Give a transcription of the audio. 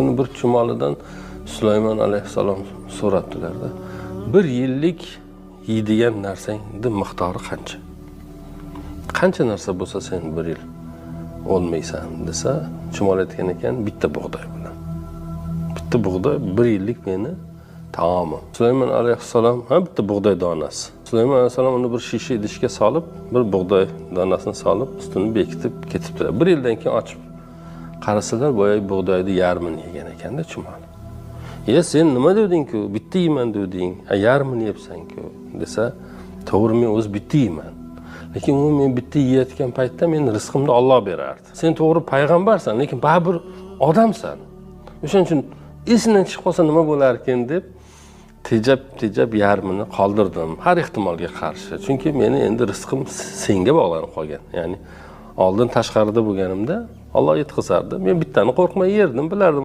Uni bir chumolidan Sulaymon alayhissalom so'rabdilarda, bir yillik yeydigan narsangni miqdori qancha? Qancha narsa bo'lsa sen bir yil o'lmaysan desa, chumol aytgan ekan, bitta bug'doy bilan. Bitta bug'doy bir yillik meni taomim. Sulaymon alayhissalom, ha, bitta bug'doy donasi. Sulaymon alayhissalom uni bir shisha idishga solib, bir bug'doy donasini solib, ustini bekitib ketibdilar. Bir yildan keyin ochib qarasalar, boyagi bug'doyni yarmini yegan ekanda chumoli. "E, sen nima deding-ku? Bitta yeyman deding, a yarmini yebsan-ku" desa, "To'g'ri, men o'zi bitta yeyman. Lekin uni men bitta yeyotgan paytda meni rizqimni Alloh berardi. Sen to'g'ri payg'ambarsan, lekin baribir odamsan. O'shaning uchun esingdan chiqib qolsa nima bo'larkin deb tejab tejab yarmini qoldirdim har ehtimolga qarshi. Chunki meni endi rizqim senga bog'lanib qolgan. Ya'ni oldin tashqarida bo'lganimda Alloh yetkazardi. Men bittani qo'rqmay yerdim, bilardim.